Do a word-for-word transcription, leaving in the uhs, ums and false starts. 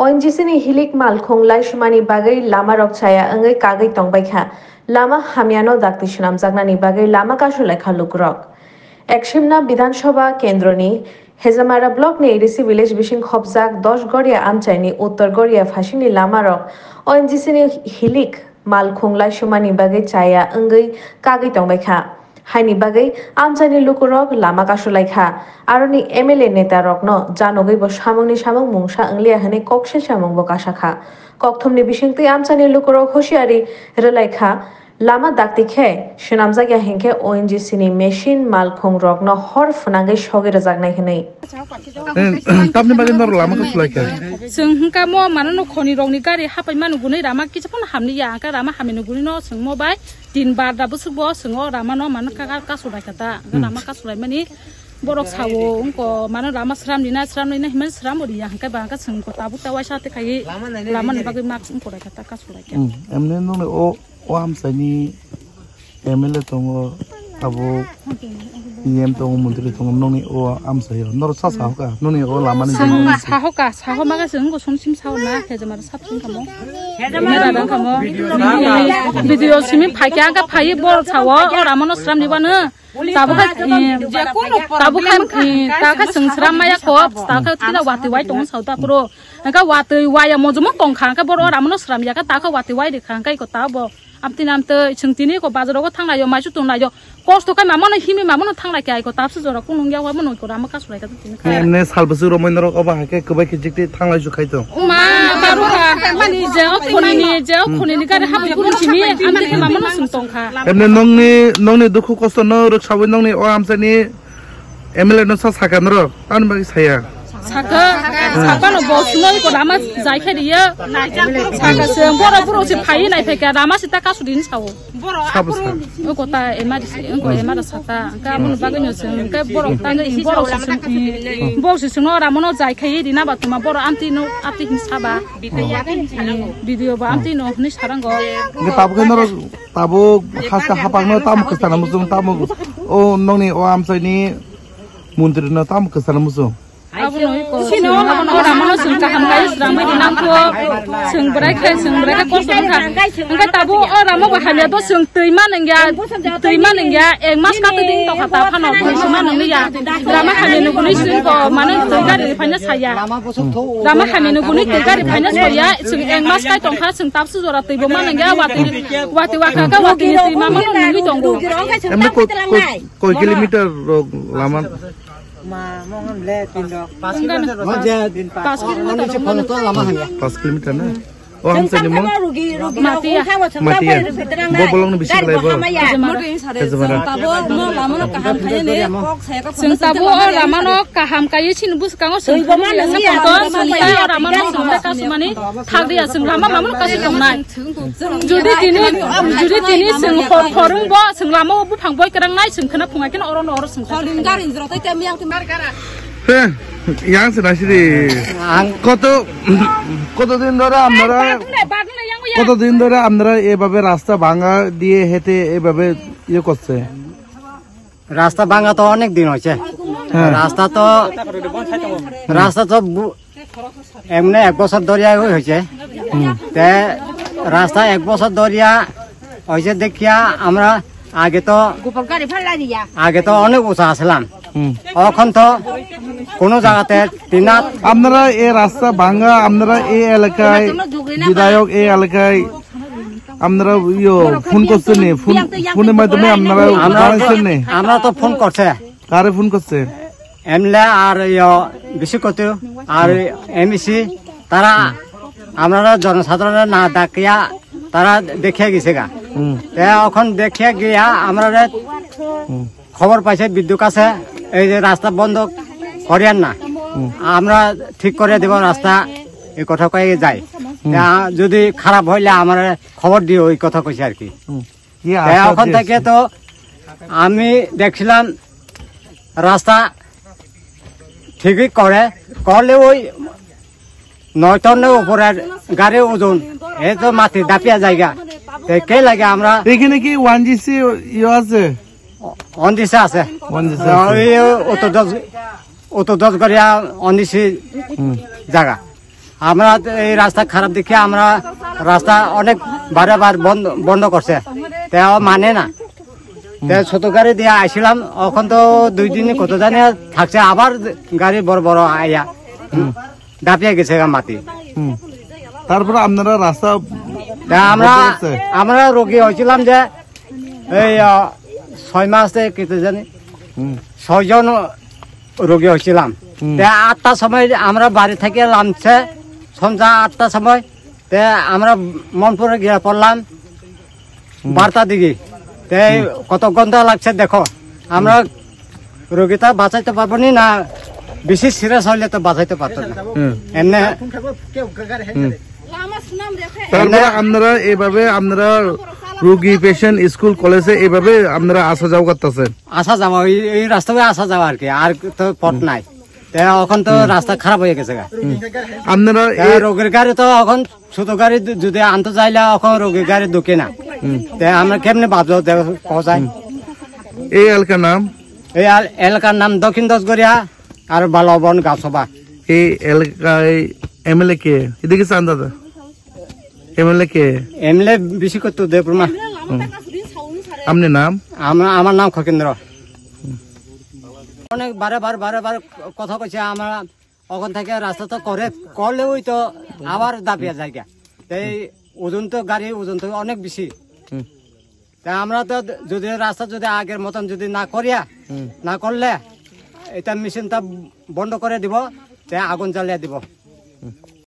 O N G C ni hilik malkhung laisumani bagwi lamarok chaya wngwi kagwi tongbaikha. Lama hamyano dakti swnamjaknani bagwi lama kasulaikha lukurok. Eksimna Bidhan Sabha kendroni Hejamara block ni A D C village bising khopjak dos Goria amchaini uttor Goria phasingni lamarok O N G C ni hilik malkhung laisumani bagwi chaya wngwi kagwi tongbaikha. Haini bagwi amchaini lukurok lama kasulaikha. Aroni M L A netarokno janogwibo samungni samung mungsa wngliya hwnwi kok se samungbo kasakha. Kokthumni bisingtwi amchaini lukurok husiari rwlaikha. Lama dakti khe swnamjakya hinkhe O N G C ni machine malkhungrokno hor phwnangwi sogwi rwjaknai hwnwi. Eh, tamni bagwi norok lama kasulaikha? Chwng hwnkha mo mano no khoni rokni gari hapai mano gunui rama kisa phano hamliya, hwnkha rama hamino gunui no chwng mo bai tin bar da bwswk bo chwng o rama no mano ka, ka, kasulaikha ta. Hwnkha rama kasulaimani borok sao wngko mano rama sram rina, sram rina hinmani sram bo riya, hwnkhe ba hwnkha chwng ko tabuk ta waisa tei khai lama ni bagwi mask wngko raikha ta kasulaikha. Hmm, emne nongni o O amchaini M L A tongo, abo E M tongo, montri tongo, nongni o amchaio. Norok sa sahoka, nongni o lamani Chwng jemon. Sahoka, saho maga chwng wngkha somsim sao na, hejamara sap sing kamo. Hejamara dang kamo. Video simi phaikya, angka phai bor sao, o ramano sram ni bano. Tabukha, tabukha, tabukha chwng sram maya kho, tabukha tila wati wai tong sao ta puro. Angka wati wai ya mojomo tongkha, angka boro ramano sram ya, ka tabukha wati wai rikha, angka iko tabo. Amtini amtwi chwng tini ko bazar rogo thanglaio, maisu tonglaio. Kosto khai mamano himi mamano thanglai khe aiko tapsu jora kunung ya wabo noi ko rama kasulai ka tini khai. Emne sal bwswk romoi norok obo hai khe kwbai khe jikti thanglai su khai tong. Uma baruka mani je o khoni ni je o khoni ni gari habu guru simi amtwi khe mamano sung tongkha. Emne nongni, nongni dukhu kosto no rwksawi nongni o amsani M L A no sa saka norok, ani bagwi saya. Saka, saka no bo sunoi ko rama jai khe riya. Saka se boro boro se phai nai phai ka rama sita kasu din sao. Sabo sa. O kota emergency, o ko emergency sata. Ka mun bagwi no se, ka boro ta ni boro se, boro se no rama no jai khe rina ba tuma boro amti no amti hin saba. Video ba amti no ni sarango. Nge tabuk no Tabuk haste hapang no tamo kwchana muchung tamo o nongni o amchaini montri no tamo kwchana muchung. Abono iko. Sino abono ramano sung kaham kai srang mai nang ko sung brai khai sung brai khai kosto kha. Angkai tabuk o ramo bo hamya do sung twi man engya twi man engya ek mas kate ding to khata phano sung man engya. Rama hamya no guni sung ko mane twi gari phaina saya. Rama hamya no guni twi gari phaina saya sung ek mas kai tong kha sung tapsu jora twi bo man engya wati wati wakha ka wati ni twi ma mano nungwi tongo. Emne ko, ko, koi kilometer rok lama? Pas kilometer. Pas kilometer na? O hamsa ni mo? Matia. Matia. Bo bolong ni bisi lai bo. Hejamara. Sung tabo o ramano kaham kai sini bus kango sung tabo o ramano sung ta kasumani thagdi ya sung rama mamano kasu tongnai. Jodi tini, jodi tini sung hor hor wng bo, sung lama o buphang boi kerang nai, sung khna phungai khna oro no oro sung. He, yang se nasi di. Ang koto, koto din dhore apnara, koto din dhore apnara ebabe rasta bhanga diye hete ebabe iye korche? রাস্তা ভাঙা তো অনেক দিন হয়েছে। হ্যাঁ। রাস্তা তো, রাস্তা তো বু-, এমনি এক বছর ধরিয়া ওই হয়েছে। হুম। তে রাস্তা এক বছর ধরিয়া হয়েছে দেখিয়া আমরা আগে তো, আগে তো অনেক উঁচা আসলাম। হুম। এখন তো কোনো জায়গাতে তিনাত আপনারা এই রাস্তা ভাঙা, আপনারা এই এলাকায় বিধায়ক, এই এলাকায় আপনারা ইয়ো ফোন করছেন নি? ফোন, ফোনের মাধ্যমে আপনারা আমরা তো জানাইছেন নি? আমরা তো ফোন করছে। কারে ফোন করছে? এমএলএ আর ইয়ো বিশ্বকতু আর এমইসি তারা আমরা জনসাধারণের না ডাকিয়া তারা দেখিয়া গেছে গা। হুম। তে এখন দেখিয়া গিয়া আমরা হুম। খবর পাইছে বিদ্যুৎ আছে, এই যে রাস্তা বন্ধ করিয়ার না, হুম। আমরা ঠিক করে দেব রাস্তা, এই কথা কয়ে যাই। হুম। তা যদি খারাপ হইলে আমার খবর দিও, ওই কথা কইছে আর কি। হুম। কি তা আশ্বাস এখন দিয়েছে? থেকে তো আমি দেখছিলাম রাস্তা ঠিকই করে, করলে ওই নয় টনের উপরে গাড়ির ওজন, এ তো মাটি দাপিয়া জায়গা। তো কে লাগে আমরা এখানে কি ওয়ান জি সি ইয়ে আছে? অন দিছে আছে। ওয়ান জি সি আছে। ওই অত দশ, অত দশ করিয়া অন দিছে হুম। জায়গা। আমরা তো এই রাস্তা খারাপ দেখে আমরা রাস্তা অনেক বারে বার বন্ধ, বন্ধ করছে, তেও মানে না। তে ছোট গাড়ি দিয়ে আইছিলাম, এখন তো দুই দিনই কত জানি থাকছে, আবার গাড়ি বড় বড় আইয়া দাপিয়ে গেছে গা মাটি। হুম। তারপরে আপনারা রাস্তা তা আমরা বন্ধ করছে? আমরা রোগী হয়েছিলাম যে এই আহ, ছয় মাস থেকে কত জানি হুম। ছয়জন রোগী হয়েছিলাম। হুম। তে আটটার সময় আমরা বাড়ি থেকে লামছে সন্ধ্যা আটটার সময়। তে আমরা মনপুরে গিয়ে পড়লাম বারোটা দিকে। তে কত ঘন্টা লাগছে দেখো, আমরা রোগীটা বাঁচাইতে পারবো নি না, বেশি সিরিয়াস হইলে তো বাঁচাইতে পারতো না। হুম। এমনি হুম। তারপরে আপনারা এভাবে আপনারা রোগী, পেশেন্ট, স্কুল, কলেজে এভাবে আপনারা আসা যাওয়া করতেছেন? আসা যাওয়া, এই এই রাস্তায় আসা যাওয়া আর কি, আর তো পথ নাই। তে এখন তো রাস্তা খারাপ হয়ে গেছে গা। আপনারা তে এ- রোগীর গাড়ি তো এখন ছোট গাড়ি যু- যদি আনতে চাইলে এখন রোগীর গাড়ি ঢুকে না। তে আমরা কেমনে বাঁচবো দেখো, কোথায়? এই এলাকার নাম? এই আল- এলাকার নাম দক্ষিণ দশগড়িয়া আর বালাবন গাছবা। এই এলাকায় এমএলএ কে? এদিকে চান দাদা। এমএলএ কে? এমএলএ বেশি করতো দেবর্মা। হুম। আপনি নাম? আমার আমার নাম খগেন্দ্র। অনেক বারে বার বারে বার কথা কইছে, আমরা ওখান থেকে রাস্তা তো করে, করলে ওই তো আবার দাপিয়া জায়গা। এই ওজন তো গাড়ি ওজন তো অনেক বেশি। হুম। তা আমরা তো যদি রাস্তা যদি আগের মতন যদি না করিয়া হুম। না করলে এটা মেশিনটা বন্ধ করে দিব, তে আগুন জ্বালিয়ে দিব।